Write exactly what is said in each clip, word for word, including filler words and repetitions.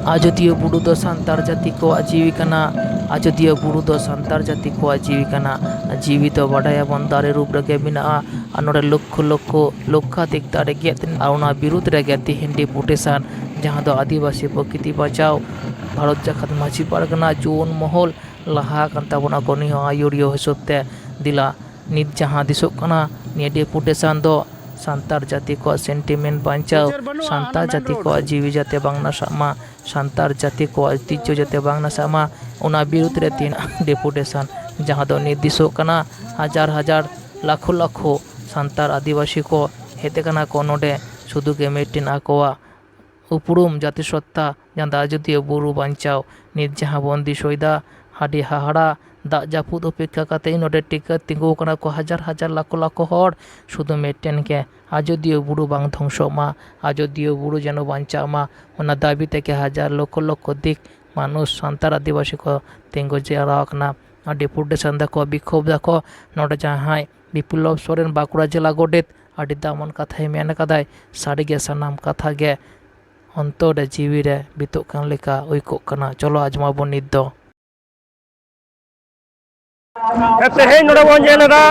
ᱟᱡᱚᱫᱤᱭᱟᱹ ᱵᱩᱨᱩ ᱫᱚ ᱥᱟᱱᱛᱟᱲ ᱡᱟᱹᱛᱤ ᱠᱚᱣᱟᱜ ᱡᱤᱣᱤ ᱠᱟᱱᱟ᱾ ᱟᱡᱚᱫᱤᱭᱟᱹ ᱵᱩᱨᱩ ᱫᱚ ᱥᱟᱱᱛᱟᱲ ᱡᱟᱹᱛᱤ ᱠᱚᱣᱟᱜ ᱡᱤᱣᱤ ᱠᱟᱱᱟ᱾ ᱡᱤᱣᱤ ᱫᱚ ᱵᱟᱰᱟᱭᱟᱵᱚᱱ ᱫᱟᱨᱮ ᱨᱩᱯ ᱨᱮᱜᱮ ᱢᱮᱱᱟᱜᱼᱟ᱾ ᱟᱨ ᱱᱚᱰᱮ ᱞᱚᱠᱠᱷᱚ ᱞᱚᱠᱠᱷᱚ ᱞᱚᱠᱠᱷᱟᱫᱷᱤᱠ ᱫᱟᱨᱮ ᱜᱮᱫ ᱟᱨ ᱚᱱᱟ ᱵᱤᱨᱩᱫᱽ ᱨᱮᱜᱮ ᱛᱤᱦᱤᱧ ᱰᱮᱯᱩᱴᱮᱥᱚᱱ, ᱡᱟᱦᱟᱸ ᱫᱚ ᱟᱹᱫᱤᱵᱟᱹᱥᱤ ᱯᱨᱚᱠᱨᱤᱛᱤ ᱵᱟᱧᱪᱟᱣ ᱵᱷᱟᱨᱚᱛ ᱡᱟᱠᱟᱛ ᱢᱟᱹᱡᱷᱤ ᱯᱟᱨᱜᱟᱱᱟ ᱡᱩᱣᱟᱹᱱ ᱢᱚᱦᱚᱞ ᱞᱟᱦᱟ ᱟᱠᱟᱱ ᱛᱟᱵᱚᱱᱟ ᱠᱚ᱾ ᱱᱤᱭᱟᱹ ᱦᱚᱸ ᱟᱹᱭᱩᱨᱤᱭᱟᱹ ᱦᱤᱥᱟᱹᱵ ᱛᱮ ᱫᱮᱞᱟ ᱱᱤᱛ ᱡᱟᱦᱟᱸ ᱫᱤᱥᱚᱜ ᱠᱟᱱᱟ, ᱱᱤᱭᱟᱹ ᱰᱮᱯᱩᱴᱮᱥᱚᱱ ᱫᱚ ᱥᱟᱱᱛᱟᱲ ᱡᱟᱹᱛᱤ ᱠᱚᱣᱟᱜ ᱥᱮᱱᱴᱤᱢᱮᱱᱴ ᱵᱟᱧᱪᱟᱣ, ᱥᱟᱱᱛᱟᱲ ᱡᱟᱹᱛᱤ ᱠᱚᱣᱟᱜ ᱡᱤᱣᱤ ᱡᱟᱛᱮ ᱵᱟᱝ ᱱᱟᱥᱟᱜ ᱢᱟ, ᱥᱟᱱᱛᱟᱲ ᱡᱟᱹᱛᱤ ᱠᱚᱣᱟᱜ ᱳᱭᱛᱤᱡᱽᱡᱷᱚ ᱡᱟᱛᱮ ᱵᱟᱝ ᱱᱟᱥᱟᱜ ᱢᱟ, ᱚᱱᱟ ᱵᱤᱨᱩᱫᱽ ᱨᱮ ᱛᱤᱦᱤᱧ ᱰᱮᱯᱩᱴᱮᱥᱚᱱ, ᱡᱟᱦᱟᱸ ᱫᱚ ᱱᱤᱨᱫᱤᱥᱚᱜ ᱠᱟᱱᱟ ᱦᱟᱡᱟᱨ ᱦᱟᱡᱟᱨ, ᱞᱟᱠᱷᱚ ᱞᱟᱠᱷᱚ ᱥᱟᱱᱛᱟᱲ ᱟᱹᱫᱤᱵᱟᱹᱥᱤ ᱠᱚ ᱦᱮᱡ ᱟᱠᱟᱱᱟ ᱠᱚ ᱱᱚᱰᱮ, ᱥᱩᱫᱷᱩ ᱜᱮ ᱢᱤᱫᱴᱮᱱ ᱟᱠᱚᱣᱟᱜ ᱩᱯᱨᱩᱢ ᱡᱟᱹᱛᱤ ᱥᱚᱛᱛᱟ, ᱡᱟᱦᱟᱸ ᱫᱚ ᱟᱡᱚᱫᱤᱭᱟᱹ ᱵᱩᱨᱩ ᱵᱟᱧᱪᱟᱣ᱾ ᱱᱤᱛ ᱡᱟᱦᱟᱸ ᱵᱚᱱ ᱫᱤᱥᱟᱹᱭᱮᱫᱟ, ᱟᱹᱰᱤ ᱦᱟᱦᱟᱲᱟ, ᱫᱟᱜ ᱡᱟᱹᱯᱩᱫ ᱩᱯᱮᱠᱠᱷᱟ ᱠᱟᱛᱮ ᱱᱚᱰᱮ ᱴᱤᱠᱟᱹ ᱛᱤᱸᱜᱩ ᱟᱠᱟᱱᱟ ᱠᱚ ᱦᱟᱡᱟᱨ ᱦᱟᱡᱟᱨ, ᱞᱟᱠᱷᱚ ᱞᱟᱠᱷᱚ ᱦᱚᱲ᱾ ᱥᱩᱫᱷᱩ ᱢᱤᱫᱴᱮᱱ ᱜᱮ, ᱟᱡᱚᱫᱤᱭᱟᱹ ᱵᱩᱨᱩ ᱵᱟᱝ ᱫᱷᱚᱝᱥᱚᱜ ᱢᱟ, ᱟᱡᱚᱫᱤᱭᱟᱹ ᱵᱩᱨᱩ ᱡᱮᱱᱚ ᱵᱟᱧᱪᱟᱜ ᱢᱟ, ᱚᱱᱟ ᱫᱟᱹᱵᱤ ᱛᱮᱜᱮ ᱦᱟᱡᱟᱨ ᱞᱚᱠᱷᱚ ᱞᱚᱠᱷᱚ ᱫᱤᱠ ᱢᱟᱱᱩᱥ ᱥᱟᱱᱛᱟᱲ ᱟᱹᱫᱤᱵᱟᱹᱥᱤ ᱠᱚ ᱛᱤᱸᱜᱩ ᱡᱟᱣᱨᱟ ᱟᱠᱟᱱᱟ᱾ ᱟᱨ ᱰᱮᱯᱩᱴᱮᱥᱚᱱ ᱫᱟᱠᱚ, ᱵᱤᱠᱷᱳᱵ ᱫᱟᱠᱚ᱾ ᱱᱚᱰᱮ ᱡᱟᱦᱟᱸᱭ ᱵᱤᱯᱞᱚᱵ ᱥᱚᱨᱮᱱ, ᱵᱟᱸᱠᱩᱲᱟ ᱡᱮᱞᱟ ᱜᱚᱰᱮᱛ, ᱟᱹᱰᱤ ᱫᱟᱢᱟᱱ ᱠᱟᱛᱷᱟᱭ ᱢᱮᱱ ᱟᱠᱟᱫᱟᱭ, ᱥᱟᱹᱨᱤᱜᱮ ᱥᱟᱱᱟᱢ ᱠᱟᱛᱷᱟ ᱜᱮ ᱚᱱᱛᱚᱨ ᱨᱮ ᱡᱤᱣᱤ ᱨᱮ ᱵᱤᱛᱚᱜ ᱠᱟᱱ ᱞᱮᱠᱟ ᱟᱹᱭᱠᱟᱹᱜ ᱠᱟᱱᱟ᱾ ᱪᱚᱞᱚ ᱟᱸᱡᱚᱢᱟᱵᱚᱱ ᱱᱤᱛ ᱫᱚ᱾ ᱛᱮᱦᱮᱧ ᱱᱚᱰᱮ ᱵᱚᱱ ᱧᱮᱞ ᱮᱫᱟ,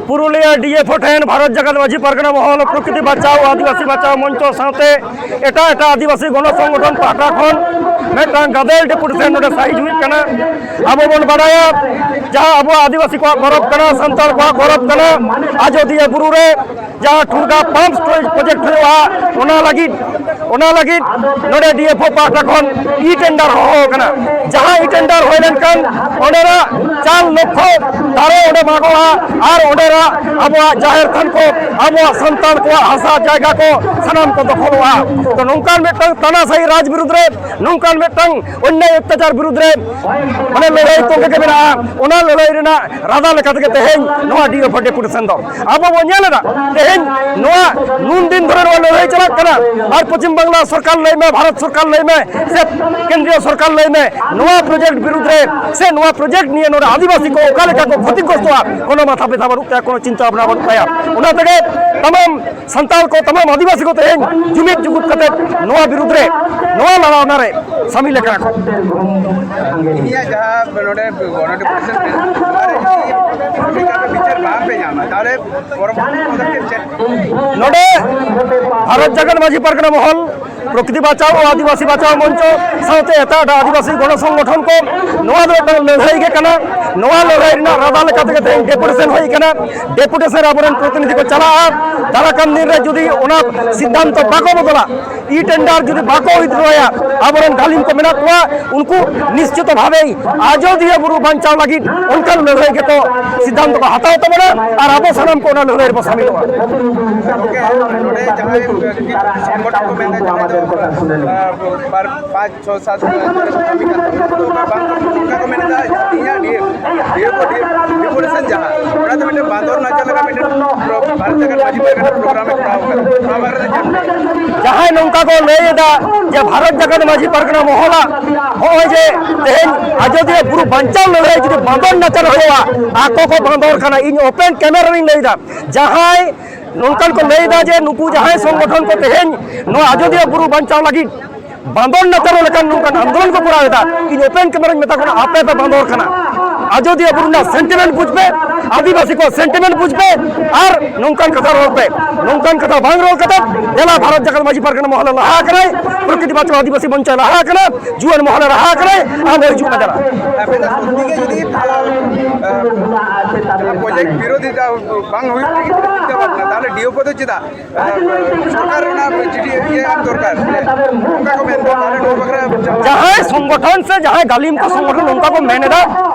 ᱯᱩᱨᱩᱞᱤᱭᱟᱹ ᱰᱤ ᱮᱯᱷ ᱳ ᱴᱷᱮᱱ ᱵᱷᱟᱨᱚᱛ ᱡᱟᱠᱟᱛ ᱢᱟᱹᱡᱷᱤ ᱯᱟᱨᱜᱟᱱᱟ ᱢᱚᱦᱚᱞ, ᱯᱨᱚᱠᱨᱤᱛᱤ ᱵᱟᱧᱪᱟᱣ, ᱟᱹᱫᱤᱵᱟᱹᱥᱤ ᱵᱟᱧᱪᱟᱣ ᱢᱚᱧᱪᱚ ᱥᱟᱶᱛᱮ ᱮᱴᱟᱜ ᱮᱴᱟᱜ ᱟᱹᱫᱤᱵᱟᱹᱥᱤ ᱜᱚᱱᱚ ᱥᱚᱝᱜᱚᱴᱷᱚᱱ ᱯᱟᱦᱴᱟ ᱠᱷᱚᱱ ᱢᱤᱫᱴᱟᱝ ᱜᱟᱫᱮᱞ ᱰᱮᱯᱩᱴᱮᱥᱚᱱ ᱱᱚᱰᱮ ᱥᱟᱹᱦᱤᱡ ᱦᱩᱭᱩᱜ ᱠᱟᱱᱟ᱾ ᱟᱵᱚ ᱵᱚᱱ ᱵᱟᱲᱟᱭᱟ, ᱡᱟᱦᱟᱸ ᱟᱵᱚᱣᱟᱜ ᱟᱹᱫᱤᱵᱟᱹᱥᱤ ᱠᱚᱣᱟᱜ ᱜᱚᱨᱚᱵᱽ ᱠᱟᱱᱟ, ᱥᱟᱱᱛᱟᱲ ᱠᱚᱣᱟᱜ ᱜᱚᱨᱚᱵᱽ ᱠᱟᱱᱟ, ᱟᱡᱚᱫᱤᱭᱟᱹ ᱵᱩᱨᱩ ᱨᱮ ᱡᱟᱦᱟᱸ ᱴᱷᱩᱲᱜᱟ ᱯᱟᱢᱯ ᱥᱴᱳᱨᱮᱡᱽ ᱯᱨᱚᱡᱮᱠᱴ ᱦᱩᱭᱩᱜᱼᱟ, ᱚᱱᱟ ᱞᱟᱹᱜᱤᱫ, ᱚᱱᱟ ᱞᱟᱹᱜᱤᱫ ᱱᱚᱰᱮ ᱰᱤ ᱮᱯᱷ ᱳ ᱯᱟᱦᱴᱟ ᱠᱷᱚᱱ ᱤ ᱴᱮᱱᱰᱟᱨ ᱦᱚᱦᱚ ᱟᱠᱟᱱᱟ᱾ ᱡᱟᱦᱟᱸ ᱤ ᱴᱮᱱᱰᱟᱨ ᱦᱩᱭ ᱞᱮᱱᱠᱷᱟᱱ ᱚᱸᱰᱮᱱᱟᱜ ᱪᱟᱨ ᱞᱚᱠᱷᱚ ᱫᱟᱨᱮ ᱚᱸᱰᱮ ᱢᱟᱜᱚᱜᱼᱟ ᱟᱨ ᱚᱸᱰᱮᱱᱟᱜ ᱟᱵᱚᱣᱟᱜ ᱡᱟᱦᱮᱨ ᱛᱷᱟᱱ ᱠᱚ, ᱟᱵᱚᱣᱟᱜ ᱥᱟᱱᱛᱟᱲ ᱠᱚᱣᱟᱜ ᱦᱟᱥᱟ ᱡᱟᱭᱜᱟ ᱠᱚ ᱥᱟᱱᱟᱢ ᱠᱚ ᱫᱚᱠᱷᱚᱞᱚᱜᱼᱟ᱾ ᱛᱚ, ᱱᱚᱝᱠᱟᱱ ᱢᱤᱫᱴᱟᱝ ᱛᱟᱱᱟᱥᱟᱦᱤ ᱨᱟᱡᱽ ᱵᱤᱨᱩᱫᱽ ᱨᱮ, ᱱᱚᱝᱠᱟᱱ ᱢᱤᱫᱴᱟᱝ ᱚᱱᱱᱭᱟᱭ ᱚᱛᱛᱟᱪᱟᱨ ᱵᱤᱨᱩᱫᱽ ᱨᱮ ᱢᱟᱱᱮ ᱞᱟᱹᱲᱦᱟᱹᱭ ᱛᱚᱝᱜᱮ ᱜᱮ ᱢᱮᱱᱟᱜᱼᱟ᱾ ᱚᱱᱟ ᱞᱟᱹᱲᱦᱟᱹᱭ ᱨᱮᱱᱟᱜ ᱨᱟᱫᱟ ᱞᱮᱠᱟ ᱛᱮᱜᱮ ᱛᱮᱦᱮᱧ ᱱᱚᱣᱟ ᱰᱤ ᱮᱯᱷ ᱳ ᱰᱮᱯᱩᱴᱮᱥᱚᱱ ᱫᱚ ᱟᱵᱚ ᱵᱚᱱ ᱧᱮᱞ ᱮᱫᱟ᱾ ᱛᱮᱦᱮᱧ ᱱᱚᱣᱟ ᱱᱩᱱ ᱫᱤᱱ ᱫᱷᱚᱨᱮ ᱱᱚᱣᱟ ᱞᱟᱹᱲᱦᱟᱹᱭ ᱪᱟᱞᱟᱜ ᱠᱟᱱᱟ, ᱟᱨ ᱯᱚᱪᱷᱤᱢ ᱵᱟᱝᱞᱟ ᱥᱚᱨᱠᱟᱨ ᱞᱟᱹᱭ ᱢᱮ, ᱵᱷᱟᱨᱚᱛ ᱥᱚᱨᱠᱟᱨ ᱞᱟᱹᱭ ᱢᱮ, ᱥᱮ ᱠᱮᱱᱫᱨᱤᱭᱚ ᱥᱚᱨᱠᱟᱨ ᱞᱟᱹᱭ ᱢᱮ, ᱱᱚᱣᱟ ᱯᱨᱚᱡᱮᱠᱴ ᱵᱤᱨᱩᱫᱽ ᱨᱮ ᱥᱮ ᱱᱚᱣᱟ ᱯᱨᱚᱡᱮᱠᱴ ᱱᱤᱭᱮ ᱱᱚᱰᱮ ᱟᱹᱫᱤᱵᱟᱹᱥᱤ ᱠᱚ ᱚᱠᱟ ᱞᱮᱠᱟ ᱠᱚ ᱠᱷᱚᱛᱤᱜᱨᱚᱥᱛᱚᱜᱼᱟ, ᱠᱳᱱᱳ ᱢᱟᱛᱷᱟ ᱵᱮᱛᱷᱟ ᱵᱟᱹᱱᱩᱜ ᱛᱟᱭᱟ᱾ ᱠᱳᱱᱳ ᱪᱤᱱᱛᱟᱹ ᱵᱷᱟᱵᱽᱱᱟ ᱵᱟᱹᱱᱩᱜ ᱛᱟᱭᱟ᱾ ᱚᱱᱟ ᱛᱮᱜᱮ ᱛᱟᱢᱟᱢ ᱥᱟᱱᱛᱟᱲ ᱠᱚ, ᱛᱟᱢᱟᱢ ᱟᱹᱫᱤᱵᱟᱹᱥᱤ ᱠᱚ ᱛᱮᱦᱮᱧ ᱡᱩᱢᱤᱫ ᱡᱩᱜᱩᱫ ᱠᱟᱛᱮ ᱱᱚᱣᱟ ᱵᱤᱨᱩᱫᱽ ᱨᱮ, ᱱᱚᱣᱟ ᱞᱟᱲᱟᱣᱱᱟ ᱨᱮ ᱥᱟᱹᱢᱤᱞ ᱟᱠᱟᱱᱟ ᱠᱚ᱾ ᱤᱧᱟᱹᱜ ᱡᱟᱦᱟᱸ ᱱᱚᱰᱮ ᱜᱚᱱᱚᱰᱤᱯᱩᱴᱮᱥᱚᱱ ᱱᱚᱣᱟ ᱨᱮ ᱡᱩᱫᱤ ᱵᱤᱪᱟᱹᱨ ᱵᱟᱝ ᱯᱮ ᱧᱟᱢᱟ, ᱛᱟᱦᱚᱞᱮ ᱯᱚᱨᱚᱵᱚᱨᱛᱤ ᱯᱚᱫᱚᱠᱷᱮᱯ ᱪᱮᱫ? ᱱᱚᱰᱮ ᱵᱷᱟᱨᱚᱛ ᱡᱟᱠᱟᱛ ᱢᱟᱹᱡᱷᱤ ᱯᱟᱨᱜᱟᱱᱟ ᱢᱚᱦᱚᱞ, ᱯᱨᱚᱠᱨᱤᱛᱤ ᱵᱟᱧᱪᱟᱣ ᱟᱹᱫᱤᱵᱟᱹᱥᱤ ᱵᱟᱧᱪᱟᱣ ᱢᱚᱧᱪᱚ ᱥᱟᱶᱛᱮ ᱮᱴᱟᱜ ᱮᱴᱟᱜ ᱟᱹᱫᱤᱵᱟᱹᱥᱤ ᱜᱚᱲᱚ ᱥᱚᱝᱜᱚᱴᱷᱚᱱ ᱠᱚ ᱱᱚᱣᱟ ᱫᱚ ᱢᱤᱫᱴᱟᱝ ᱞᱟᱹᱲᱦᱟᱹᱭ ᱜᱮ ᱠᱟᱱᱟ᱾ ᱱᱚᱣᱟ ᱞᱟᱹᱲᱦᱟᱹᱭ ᱨᱮᱱᱟᱜ ᱨᱟᱫᱟ ᱞᱮᱠᱟ ᱛᱮᱜᱮ ᱛᱮᱦᱮᱧ ᱰᱮᱯᱩᱴᱮᱥᱚᱱ ᱦᱩᱭ ᱠᱟᱱᱟ᱾ ᱰᱮᱯᱩᱴᱮᱥᱚᱱ ᱨᱮ ᱟᱵᱚᱨᱮᱱ ᱯᱨᱚᱛᱤᱱᱤᱫᱷᱤ ᱠᱚ ᱪᱟᱞᱟᱜᱼᱟ᱾ ᱫᱟᱨᱟᱭ ᱠᱟᱱ ᱫᱤᱱ ᱨᱮ ᱡᱩᱫᱤ ᱚᱱᱟ ᱥᱤᱫᱽᱫᱷᱟᱱᱛᱚ ᱵᱟᱠᱚ ᱵᱚᱫᱚᱞᱟ, ᱤ ᱴᱮᱱᱰᱟᱨ ᱡᱩᱫᱤ ᱵᱟᱠᱚ ᱩᱭᱤᱛᱷᱰᱨᱚᱭᱟ, ᱟᱵᱚᱨᱮᱱ ᱜᱟᱹᱞᱤᱢ ᱠᱚ ᱢᱮᱱᱟᱜ ᱠᱚᱣᱟ, ᱩᱱᱠᱩ ᱱᱤᱥᱪᱤᱛ ᱵᱷᱟᱵᱮ ᱟᱡᱚᱫᱤᱭᱟᱹ ᱵᱩᱨᱩ ᱵᱟᱧᱪᱟᱣ ᱞᱟᱹᱜᱤᱫ ᱚᱱᱠᱟᱱ ᱞᱟᱹᱲᱦᱟᱹᱭ ᱜᱮᱠᱚ ᱥᱤᱫᱽᱫᱷᱟᱱᱛᱚ ᱠᱚ ᱦᱟᱛᱟᱣ ᱛᱟᱵᱚᱱᱟ ᱟᱨ ᱟᱵᱚ ᱥᱟᱱᱟᱢ ᱠᱚ ᱚᱱᱟ ᱞᱟᱹᱲᱦᱟᱹᱭ ᱨᱮᱵᱚ ᱥᱟᱹᱢᱤᱞᱚᱜᱼᱟ᱾ ᱜᱚᱢᱠᱮ, ᱱᱚᱰᱮ ᱡᱟᱦᱟᱸᱭ ᱥᱚᱝᱜᱚᱴᱷᱚᱱ ᱠᱚ ᱢᱮᱱᱫᱟ, ᱡᱟᱦᱟᱸᱭ ᱫᱚ ᱵᱟᱨ ᱯᱟᱸᱪ ᱪᱷᱚ ᱥᱟᱛ ᱵᱚᱪᱷᱚᱨ ᱠᱟᱹᱢᱤ ᱠᱟᱱ ᱛᱟᱵᱚᱱᱟ, ᱱᱚᱝᱠᱟ ᱠᱚ ᱢᱮᱱᱫᱟ ᱤᱧᱟᱹᱜ ᱰᱤ ᱰᱤᱯᱩᱴᱮᱥᱚᱱ ᱡᱟᱦᱟᱸ ᱚᱱᱟ ᱫᱚ ᱢᱤᱫᱴᱮᱱ ᱵᱟᱸᱫᱚᱨ ᱱᱟᱪᱟᱨ ᱞᱮᱠᱟ ᱢᱤᱫᱴᱮᱱ ᱵᱷᱟᱨᱚᱛ ᱡᱟᱠᱟᱛ ᱢᱟᱹᱡᱷᱤ ᱯᱟᱨᱜᱟᱱᱟ ᱯᱨᱳᱜᱨᱟᱢ ᱮ ᱠᱚᱨᱟᱣ ᱠᱟᱫᱟ᱾ ᱱᱚᱣᱟ ᱵᱟᱨᱮ ᱛᱮ ᱪᱮᱫ ᱮᱢ ᱞᱟᱹᱭᱟ? ᱡᱟᱦᱟᱸᱭ ᱱᱚᱝᱠᱟ ᱠᱚ ᱞᱟᱹᱭ ᱮᱫᱟ ᱡᱮ ᱵᱷᱟᱨᱚᱛ ᱡᱟᱠᱟᱛ ᱢᱟᱹᱡᱷᱤ ᱯᱟᱨᱜᱟᱱᱟ ᱢᱚᱦᱚᱞᱟᱜ ᱱᱚᱜᱼᱚᱭ ᱡᱮ ᱛᱮᱦᱮᱧ ᱟᱡᱚᱫᱤᱭᱟᱹ ᱵᱩᱨᱩ ᱵᱟᱧᱪᱟᱣ ᱞᱟᱹᱲᱦᱟᱹᱭ ᱡᱩᱫᱤ ᱵᱟᱸᱫᱚᱨ ᱱᱟᱪᱟᱨ ᱦᱩᱭᱩᱜᱼᱟ, ᱟᱠᱚ ᱠᱚ ᱵᱟᱸᱫᱚᱨ ᱠᱟᱱᱟ᱾ ᱤᱧ ᱳᱯᱮᱱ ᱠᱮᱢᱮᱨᱟ ᱨᱤᱧ ᱞᱟᱹᱭ ᱮᱫᱟ, ᱡᱟᱦᱟᱸᱭ ᱱᱚᱝᱠᱟᱱ ᱠᱚ ᱞᱟᱹᱭ ᱮᱫᱟ ᱡᱮ ᱱᱩᱠᱩ ᱡᱟᱦᱟᱸᱭ ᱥᱚᱝᱜᱚᱴᱷᱚᱱ ᱠᱚ ᱛᱮᱦᱮᱧ ᱱᱚᱣᱟ ᱟᱡᱚᱫᱤᱭᱟᱹ ᱵᱩᱨᱩ ᱵᱟᱧᱪᱟᱣ ᱞᱟᱹᱜᱤᱫ ᱵᱟᱸᱫᱚᱨ ᱱᱟᱪᱟᱨ ᱞᱮᱠᱟᱱ ᱱᱚᱝᱠᱟᱱ ᱟᱱᱫᱳᱞᱚᱱ ᱠᱚ ᱠᱚᱨᱟᱣ ᱮᱫᱟ, ᱤᱧ ᱳᱯᱮᱱ ᱠᱮᱢᱮᱨᱟᱧ ᱢᱮᱛᱟ ᱠᱚ ᱠᱟᱱᱟ, ᱟᱯᱮ ᱯᱮ ᱵᱟᱸᱫᱚᱨ ᱠᱟᱱᱟ᱾ ᱟᱡᱚᱫᱤᱭᱟᱹ ᱵᱩᱨᱩ ᱨᱮᱱᱟᱜ ᱥᱮᱱᱴᱤᱢᱮᱱᱴ ᱵᱩᱡᱽ ᱯᱮ, ᱟᱹᱫᱤᱵᱟᱹᱥᱤ ᱠᱚᱣᱟᱜ ᱥᱮᱱᱴᱤᱢᱮᱱᱴ ᱵᱩᱡᱽ ᱯᱮ ᱟᱨ ᱱᱚᱝᱠᱟᱱ ᱠᱟᱛᱷᱟ ᱨᱚᱲ ᱯᱮ᱾ ᱱᱚᱝᱠᱟᱱ ᱠᱟᱛᱷᱟ ᱵᱟᱝ ᱨᱚᱲ ᱠᱟᱛᱮ ᱫᱮᱞᱟ ᱵᱷᱟᱨᱚᱛ ᱡᱟᱠᱟᱛ ᱢᱟᱹᱡᱷᱤ ᱯᱟᱨᱜᱟᱱᱟ ᱢᱚᱦᱚᱞ ᱞᱟᱦᱟ ᱟᱠᱟᱱᱟᱭ, ᱯᱨᱚᱠᱨᱤᱛᱤ ᱵᱟᱧᱪᱟᱣ ᱟᱹᱫᱤᱵᱟᱹᱥᱤ ᱢᱚᱧᱪᱚᱭ ᱞᱟᱦᱟ ᱟᱠᱟᱱᱟ, ᱡᱩᱣᱟᱹᱱ ᱢᱚᱦᱚᱞ ᱞᱟᱦᱟ ᱟᱠᱟᱱᱟᱭ, ᱟᱢ ᱦᱚᱸ ᱦᱤᱡᱩᱜ ᱢᱮ ᱫᱮᱞᱟ᱾ ᱟᱯᱮ ᱫᱚ ᱥᱚᱛᱤ ᱜᱮ ᱡᱩᱫᱤ ᱯᱨᱚᱡᱮᱠᱴ ᱵᱤᱨᱳᱫᱷᱤᱛᱟ ᱵᱟᱝ ᱦᱩᱭᱩᱜ ᱞᱟᱹᱜᱤᱫ ᱪᱤᱱᱛᱟᱹ ᱵᱷᱟᱵᱽᱱᱟ, ᱛᱟᱦᱚᱞᱮ ᱰᱤᱳ ᱠᱚᱫᱚ ᱪᱮᱫᱟᱜ ᱥᱚᱨᱠᱟᱨ ᱚᱱᱟ ᱪᱤᱴᱷᱤ ᱤᱭᱟᱹ ᱮᱢ ᱫᱚᱨᱠᱟᱨ? ᱚᱱᱠᱟ ᱠᱚ ᱢᱮᱱᱫᱟ, ᱛᱟᱦᱚᱞᱮ ᱱᱚᱣᱟ ᱵᱟᱠᱷᱨᱟ ᱡᱟᱦᱟᱸᱭ ᱥᱚᱝᱜᱚᱴᱷᱚᱱ ᱥᱮ ᱡᱟᱦᱟᱸᱭ ᱜᱟᱹᱞᱤᱢ ᱠᱚ ᱥᱚᱝᱜᱚᱴᱷᱚᱱ ᱱᱚᱝᱠᱟ ᱠᱚ ᱢᱮᱱ ᱮᱫᱟ,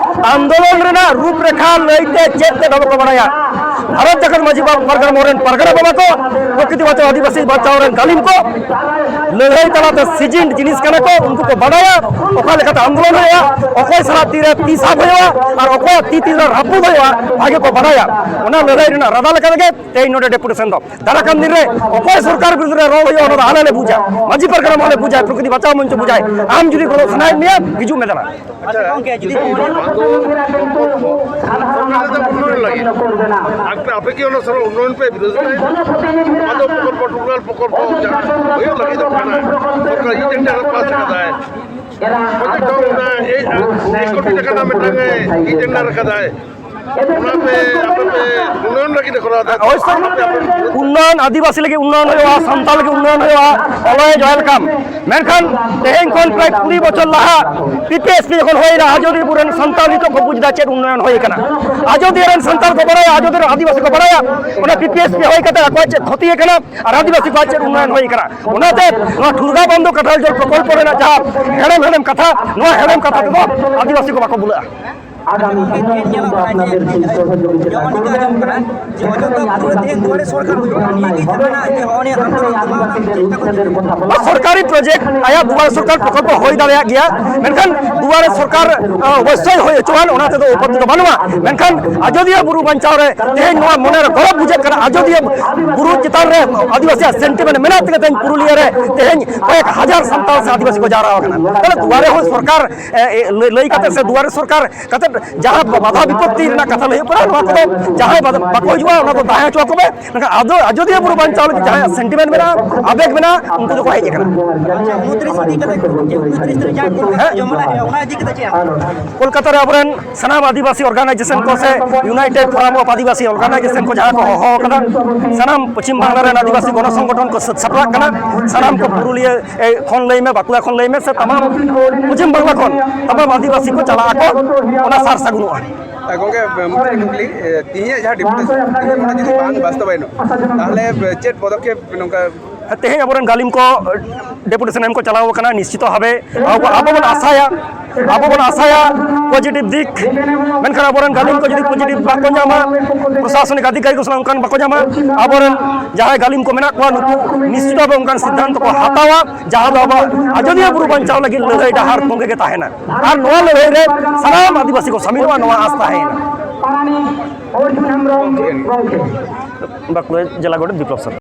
ᱟᱱᱫᱳᱞᱚᱱ ᱨᱮᱱᱟᱜ ᱨᱩᱯᱨᱮᱠᱷᱟ ᱞᱟᱹᱭᱛᱮ ᱪᱮᱫ ᱛᱮ ᱵᱟᱠᱚ ᱵᱟᱲᱟᱭᱟ᱾ ᱵᱷᱟᱨᱚᱛ ᱡᱟᱠᱟᱛ ᱢᱟᱹᱡᱷᱤ ᱵᱟᱵᱟ ᱯᱟᱨᱜᱟᱱᱟ ᱢᱚᱦᱚᱞ ᱨᱮᱱ ᱯᱟᱨᱜᱟᱱᱟ ᱵᱟᱵᱟ ᱠᱚ, ᱯᱨᱚᱠᱨᱤᱛᱤ ᱵᱟᱧᱪᱟᱣ ᱟᱹᱫᱤᱵᱟᱹᱥᱤ ᱵᱟᱧᱪᱟᱣ ᱨᱮᱱ ᱜᱟᱹᱞᱤᱢ ᱠᱚ, ᱞᱟᱹᱲᱦᱟᱹᱭ ᱛᱟᱞᱟᱛᱮ ᱥᱤᱡᱤᱱ ᱡᱤᱱᱤᱥ ᱠᱟᱱᱟ ᱠᱚ, ᱩᱱᱠᱩ ᱠᱚ ᱵᱟᱰᱟᱭᱟ ᱚᱠᱟ ᱞᱮᱠᱟᱛᱮ ᱟᱱᱫᱳᱞᱚᱱ ᱦᱩᱭᱩᱜᱼᱟ, ᱚᱠᱚᱭ ᱥᱟᱞᱟᱜ ᱛᱤᱨᱮ ᱛᱤ ᱥᱟᱵ ᱦᱩᱭᱩᱜᱼᱟ ᱟᱨ ᱚᱠᱚᱭᱟᱜ ᱛᱤ ᱛᱤᱨᱮ ᱨᱟᱹᱯᱩᱫ ᱦᱩᱭᱩᱜᱼᱟ, ᱵᱷᱟᱜᱮ ᱠᱚ ᱵᱟᱰᱟᱭᱟ᱾ ᱚᱱᱟ ᱞᱟᱹᱲᱦᱟᱹᱭ ᱨᱮᱱᱟᱜ ᱨᱟᱫᱟ ᱞᱮᱠᱟ ᱛᱮᱜᱮ ᱛᱮᱦᱮᱧ ᱱᱚᱰᱮ ᱰᱮᱯᱩᱴᱮᱥᱚᱱ ᱫᱚ᱾ ᱫᱟᱨᱟ ᱠᱟᱱ ᱫᱤᱱ ᱨᱮ ᱚᱠᱚᱭ ᱥᱚᱨᱠᱟᱨ ᱵᱤᱨᱩᱫᱷ ᱨᱮ ᱨᱚᱲ ᱦᱩᱭᱩᱜᱼᱟ, ᱚᱱᱟ ᱫᱚ ᱟᱞᱮ ᱞᱮ ᱵᱩᱡᱟ, ᱢᱟᱹᱡᱷᱤ ᱯᱟᱨᱜᱟᱱᱟ ᱢᱚᱦᱚᱞᱮ ᱵᱩᱡᱟ, ᱯᱨᱚᱠᱨᱤᱛᱤ ᱵᱟᱪᱟᱣ ᱢᱚᱧᱪᱚ ᱵᱩᱡᱟᱭ᱾ ᱟᱢ ᱡᱩᱫᱤ ᱜᱚᱲᱚ ᱥᱟᱱᱟᱭᱮᱫ ᱢᱮᱭᱟ, ᱦᱤᱡᱩᱜ ᱢᱮ ᱫᱟᱬᱟᱱ᱾ ᱟᱪᱪᱷᱟ ᱜᱚᱝᱠᱮ, ᱡᱩᱫᱤ ᱟᱯᱮ, ᱟᱯᱮ ᱠᱤ ᱚᱱᱟ ᱥᱟᱨᱟ ᱩᱱᱱᱚᱭᱚᱱ ᱯᱮ ᱵᱤᱨᱳᱫᱷ ᱮᱫᱟ? ᱟᱫᱚ ᱯᱨᱚᱠᱚᱞᱯᱚ, ᱴᱩᱨᱩᱜᱟᱞ ᱯᱨᱚᱠᱚᱞᱯᱚ ᱡᱟᱦᱟᱸ ᱦᱩᱭᱩᱜ ᱞᱟᱹᱜᱤᱫᱚᱜ ᱠᱟᱱᱟ, ᱥᱚᱨᱠᱟᱨ ᱤ ᱴᱮᱱᱰᱟᱨ ᱯᱟᱥ ᱠᱟᱫᱟᱭ, ᱯᱨᱚᱡᱮᱠᱴ ᱦᱚᱸ ᱚᱱᱟ ᱮ-, ᱮᱠ ᱠᱳᱴᱤ ᱴᱟᱠᱟ ᱨᱮᱱᱟᱜ ᱢᱤᱫᱴᱟᱝ ᱮ ᱤ ᱴᱮᱱᱰᱟᱨ ᱠᱟᱫᱟᱭ, ᱚᱱᱟ ᱯᱮ, ᱟᱯᱮ ᱯᱮ ᱩᱱᱱᱚᱭᱚᱱ ᱞᱟᱹᱜᱤᱫ ᱮ ᱠᱚᱨᱟᱣ ᱮᱫᱟ᱾ ᱚᱵᱚᱥᱥᱳᱭ᱾ ᱩᱱᱱᱚᱭᱚᱱ, ᱟᱹᱫᱤᱵᱟᱹᱥᱤ ᱞᱟᱹᱜᱤᱫ ᱩᱱᱱᱚᱭᱚᱱ ᱦᱩᱭᱩᱜᱼᱟ, ᱥᱟᱱᱛᱟᱲ ᱞᱟᱹᱜᱤᱫ ᱩᱱᱱᱚᱭᱚᱱ ᱦᱩᱭᱩᱜᱼᱟ, always welcome᱾ ᱢᱮᱱᱠᱷᱟᱱ ᱛᱮᱦᱮᱧ ᱠᱷᱚᱱ ᱯᱨᱟᱭ ᱠᱩᱲᱤ ᱵᱚᱪᱷᱚᱨ ᱞᱟᱦᱟ ᱯᱤ ᱯᱤ ᱮᱥ ᱯᱤ ᱡᱚᱠᱷᱚᱱ ᱦᱩᱭᱱᱟ, ᱟᱡᱚᱫᱤᱭᱟᱹ ᱵᱩᱨᱩ ᱨᱮᱱ ᱥᱟᱱᱛᱟᱲ ᱱᱤᱛᱚᱜ ᱠᱚ ᱵᱩᱡᱽ ᱮᱫᱟ ᱪᱮᱫ ᱩᱱᱱᱚᱭᱚᱱ ᱦᱩᱭ ᱟᱠᱟᱱᱟ᱾ ᱟᱡᱚᱫᱤᱭᱟᱹ ᱨᱮᱱ ᱥᱟᱱᱛᱟᱲ ᱠᱚ ᱵᱟᱲᱟᱭᱟ, ᱟᱡᱚᱫᱤᱭᱟᱹ ᱨᱮᱱ ᱟᱹᱫᱤᱵᱟᱹᱥᱤ ᱠᱚ ᱵᱟᱲᱟᱭᱟ, ᱚᱱᱟ ᱯᱤ ᱯᱤ ᱮᱥ ᱯᱤ ᱦᱩᱭ ᱠᱟᱛᱮ ᱟᱠᱚᱣᱟᱜ ᱪᱮᱫ ᱠᱷᱚᱛᱤ ᱟᱠᱟᱱᱟ ᱟᱨ ᱟᱹᱫᱤᱵᱟᱹᱥᱤ ᱠᱚᱣᱟᱜ ᱪᱮᱫ ᱩᱱᱱᱚᱭᱚᱱ ᱦᱩᱭ ᱟᱠᱟᱱᱟ᱾ ᱚᱱᱟᱛᱮ ᱱᱚᱣᱟ ᱴᱷᱩᱲᱜᱟ ᱵᱚᱱᱫᱷᱚ ᱠᱟᱴᱷᱟᱞ ᱡᱚᱞ ᱯᱨᱚᱠᱚᱞᱯᱚ ᱨᱮᱱᱟᱜ ᱡᱟᱦᱟᱸ ᱦᱮᱲᱮᱢ ᱦᱮᱲᱮᱢ ᱠᱟᱛᱷᱟ, ᱱᱚᱣᱟ ᱦᱮᱲᱮᱢ ᱠᱟᱛᱷᱟ ᱛᱮᱫᱚ ᱟᱹᱫᱤᱵᱟᱹᱥᱤ ᱠᱚ ᱵᱟᱠᱚ ᱵᱩᱞᱟᱹᱜᱼᱟ᱾ ᱟᱜᱟᱢᱤ ᱫᱤᱱ ᱨᱮ ᱟᱯᱱᱟᱨ ᱥᱚᱦᱚᱡᱳᱜᱤᱛᱟ ᱱᱚᱣᱟ ᱱᱤᱛᱚᱜ ᱟᱸᱡᱚᱢ ᱠᱟᱱᱟ ᱡᱮ ᱚᱡᱳᱫᱽᱫᱷᱟ ᱵᱩᱨᱩ ᱨᱮ ᱛᱮᱦᱮᱧ ᱫᱩᱣᱟᱨᱮ ᱥᱚᱨᱠᱟᱨ ᱦᱩᱭᱩᱜ ᱠᱟᱱᱟ, ᱱᱤᱭᱟᱹ ᱜᱮ ᱡᱟᱦᱟᱱᱟᱜ ᱡᱮ ᱦᱚᱸᱜᱼᱚ ᱱᱤᱭᱟᱹ ᱟᱱᱫᱳᱞᱚᱱ ᱫᱚ ᱵᱟᱝ ᱦᱩᱭᱩᱜ ᱠᱟᱱᱟ᱾ ᱥᱚᱨᱠᱟᱨᱤ ᱯᱨᱚᱡᱮᱠᱴ ᱟᱭᱟᱜ ᱫᱩᱣᱟᱨᱮ ᱥᱚᱨᱠᱟᱨ ᱯᱨᱚᱠᱚᱞᱯᱚ ᱦᱩᱭ ᱫᱟᱲᱮᱭᱟᱜ ᱜᱮᱭᱟ, ᱢᱮᱱᱠᱷᱟᱱ ᱫᱩᱣᱟᱨᱮ ᱥᱚᱨᱠᱟᱨ, ᱟᱸ, ᱚᱵᱚᱥᱥᱳᱭ ᱦᱩᱭ ᱦᱚᱪᱚᱣᱟᱱ, ᱚᱱᱟ ᱛᱮᱫᱚ ᱟᱯᱚᱛᱛᱤ ᱫᱚ ᱵᱟᱹᱱᱩᱜᱼᱟ᱾ ᱢᱮᱱᱠᱷᱟᱱ ᱟᱡᱚᱫᱤᱭᱟᱹ ᱵᱩᱨᱩ ᱵᱟᱧᱪᱟᱣ ᱨᱮ ᱛᱮᱦᱮᱧ ᱱᱚᱣᱟ ᱢᱚᱱᱮᱨᱮ ᱜᱚᱨᱚᱵᱽ ᱵᱩᱡᱷᱟᱹᱜ ᱠᱟᱱᱟ, ᱟᱡᱚᱫᱤᱭᱟᱹ ᱵᱩᱨᱩ ᱪᱮᱛᱟᱱ ᱨᱮ ᱟᱹᱫᱤᱵᱟᱹᱥᱤᱭᱟᱜ ᱥᱮᱱᱴᱤᱢᱮᱱᱴ ᱢᱮᱱᱟᱜ ᱛᱮᱜᱮ ᱛᱮᱦᱮᱧ ᱯᱩᱨᱩᱞᱤᱭᱟᱹ ᱨᱮ ᱛᱮᱦᱮᱧ ᱠᱚᱭᱮᱠ ᱦᱟᱡᱟᱨ ᱥᱟᱱᱛᱟᱲ ᱥᱮ ᱟᱹᱫᱤᱵᱟᱹᱥᱤ ᱠᱚ ᱡᱟᱣᱨᱟ ᱟᱠᱟᱱᱟ᱾ ᱛᱟᱦᱚᱞᱮ ᱫᱩᱣᱟᱨᱮ ᱦᱚᱸ ᱥᱚᱨᱠᱟᱨ, ᱮ, ᱮ, ᱞᱟᱹᱭ, ᱞᱟᱹᱭ ᱠᱟᱛᱮ ᱥᱮ ᱫᱩᱣᱟᱨᱮ ᱥᱚᱨᱠᱟᱨ ᱠᱟᱛᱮ ᱡᱟᱦᱟᱸ ᱵᱟᱫᱷᱟ ᱵᱤᱯᱚᱛᱛᱤ ᱨᱮᱱᱟᱜ ᱠᱟᱛᱷᱟ ᱞᱟᱹᱭ ᱦᱩᱭᱩᱜ ᱠᱟᱱᱟ, ᱱᱚᱣᱟ ᱠᱚᱫᱚ ᱡᱟᱦᱟᱸᱭ ᱵᱟᱫᱷᱟ, ᱵᱟᱠᱚ ᱦᱤᱡᱩᱜᱼᱟ, ᱚᱱᱟ ᱫᱚ ᱛᱟᱦᱮᱸ ᱦᱚᱪᱚ ᱟᱠᱚ ᱯᱮ᱾ ᱢᱮᱱᱠᱷᱟᱱ ᱟᱫᱚ ᱟᱡᱚᱫᱤᱭᱟᱹ ᱵᱩᱨᱩ ᱵᱟᱧᱪᱟᱣ ᱞᱟᱹᱜᱤᱫ ᱡᱟᱦᱟᱸᱭᱟᱜ ᱥᱮᱱᱴᱤᱢᱮᱱᱴ ᱢᱮᱱᱟᱜᱼᱟ, ᱟᱵᱮᱜᱽ ᱢᱮᱱᱟᱜᱼᱟ, ᱩᱱᱠᱩ ᱫᱚᱠᱚ ᱦᱮᱡ ᱟᱠᱟᱱᱟ᱾ ᱟᱪᱪᱷᱟ, ᱩᱱᱛᱨᱤᱥ ᱤᱫᱤ ᱠᱟᱛᱮ, ᱩᱱᱛᱨᱤᱥ ᱛᱟᱹᱨᱤᱠᱷ ᱡᱟᱦᱟᱸ ᱠᱚ ᱦᱮᱸ? ᱡᱚᱢ ᱞᱮᱫ, ᱚᱱᱟ ᱤᱫᱤ ᱠᱟᱛᱮ ᱪᱮᱫ? ᱠᱳᱞᱠᱟᱛᱟ ᱨᱮ ᱟᱵᱚᱨᱮᱱ ᱥᱟᱱᱟᱢ ᱟᱹᱫᱤᱵᱟᱹᱥᱤ ᱚᱨᱜᱟᱱᱟᱭᱡᱮᱥᱚᱱ ᱠᱚ ᱥᱮ United forum of Adivasi organisation ᱠᱚ ᱡᱟᱦᱟᱸ ᱠᱚ ᱦᱚᱦᱚ ᱟᱠᱟᱫᱟ, ᱥᱟᱱᱟᱢ ᱯᱚᱪᱷᱤᱢ ᱵᱟᱝᱞᱟ ᱨᱮᱱ ᱟᱹᱫᱤᱵᱟᱹᱥᱤ ᱜᱚᱱᱚ ᱥᱚᱝᱜᱚᱴᱷᱚᱱ ᱠᱚ ᱥᱟᱹᱛ ᱥᱟᱯᱲᱟᱜ ᱠᱟᱱᱟ᱾ ᱥᱟᱱᱟᱢ ᱠᱚ ᱯᱩᱨᱩᱞᱤᱭᱟᱹ, ᱮ, ᱠᱷᱚᱱ ᱞᱟᱹᱭ ᱢᱮ, ᱵᱟᱸᱠᱩᱲᱟ ᱠᱷᱚᱱ ᱞᱟᱹᱭ ᱢᱮ, ᱥᱮ ᱛᱟᱢᱟᱢ ᱯᱚᱪᱷᱤᱢ ᱵᱟᱝᱞᱟ ᱠᱷᱚᱱ ᱛᱟᱢᱟᱢ ᱟᱹᱫᱤᱵᱟᱹᱥᱤ ᱠᱚ ᱪᱟᱞᱟᱜ ᱟᱠᱚ, ᱚᱱᱟ ᱥᱟᱨ ᱥᱟᱹᱜᱩᱱᱚᱜᱼᱟ᱾ ᱮ, ᱜᱚᱝᱠᱮ, ᱢᱩᱪᱟᱹᱫ ᱠᱩᱠᱞᱤ, ᱮ, ᱛᱮᱦᱮᱧᱟᱜ ᱡᱟᱦᱟᱸ ᱰᱮᱯᱩᱴᱮᱥᱚᱱ, ᱛᱮᱦᱮᱧ ᱚᱱᱟ ᱡᱩᱫᱤ ᱵᱟᱝ ᱵᱟᱥᱛᱚᱵᱟᱭᱚᱱᱚᱜ, ᱛᱟᱦᱚᱞᱮ, ᱮ, ᱪᱮᱫ ᱯᱚᱫᱚᱠᱷᱮᱯ ᱱᱚᱝᱠᱟ ᱛᱮᱦᱮᱧ ᱟᱵᱚᱨᱮᱱ ᱜᱟᱹᱞᱤᱢ ᱠᱚ ᱰᱮᱯᱩᱴᱮᱥᱚᱱ ᱮᱢ ᱠᱚ ᱪᱟᱞᱟᱣ ᱟᱠᱟᱱᱟ, ᱱᱤᱥᱪᱤᱛᱚ ᱵᱷᱟᱵᱮ ᱟᱵᱚ ᱟᱵᱚ ᱵᱚᱱ ᱟᱥᱟᱭᱟ, ᱟᱵᱚ ᱵᱚᱱ ᱟᱥᱟᱭᱟ ᱯᱚᱡᱤᱴᱤᱵᱷ ᱫᱤᱠ, ᱢᱮᱱᱠᱷᱟᱱ ᱟᱵᱚᱨᱮᱱ ᱜᱟᱹᱞᱤᱢ ᱠᱚ ᱡᱩᱫᱤ ᱯᱚᱡᱤᱴᱤᱵᱷ ᱵᱟᱠᱚ ᱧᱟᱢᱟ, ᱯᱨᱚᱥᱟᱥᱚᱱᱤᱠ ᱟᱫᱷᱤᱠᱟᱨᱤ ᱠᱚ ᱥᱟᱞᱟᱜ ᱚᱱᱠᱟᱱ ᱵᱟᱠᱚ ᱧᱟᱢᱟ, ᱟᱵᱚᱨᱮᱱ ᱡᱟᱦᱟᱸᱭ ᱜᱟᱹᱞᱤᱢ ᱠᱚ ᱢᱮᱱᱟᱜ ᱠᱚᱣᱟ, ᱱᱩᱠᱩ ᱱᱤᱥᱪᱤᱛ ᱵᱷᱟᱵᱮ ᱚᱱᱠᱟᱱ ᱥᱤᱫᱽᱫᱷᱟᱱᱛᱚ ᱠᱚ ᱦᱟᱛᱟᱣᱟ, ᱡᱟᱦᱟᱸ ᱫᱚ ᱟᱵᱚᱣᱟᱜ ᱟᱡᱚᱫᱤᱭᱟᱹ ᱵᱩᱨᱩ ᱵᱟᱧᱪᱟᱣ ᱞᱟᱹᱜᱤᱫ ᱞᱟᱹᱲᱦᱟᱹᱭ ᱰᱟᱦᱟᱨ ᱛᱚᱸᱜᱮ ᱜᱮ ᱛᱟᱦᱮᱱᱟ᱾ ᱟᱨ ᱱᱚᱣᱟ ᱞᱟᱹᱲᱦᱟᱹᱭ ᱨᱮ ᱥᱟᱱᱟᱢ ᱟᱹᱫᱤᱵᱟᱹᱥᱤ ᱠᱚ ᱥᱟᱹᱢᱤᱞᱚᱜᱼᱟ, ᱱᱚᱣᱟ ᱟᱥ ᱛᱟᱦᱮᱸᱭᱮᱱᱟ᱾ ᱵᱟᱸᱠᱩᱲᱟ ᱡᱮᱞᱟ ᱜᱚᱰᱮᱛ ᱵᱤᱯᱞᱚᱵ ᱥᱚᱨᱮᱱ᱾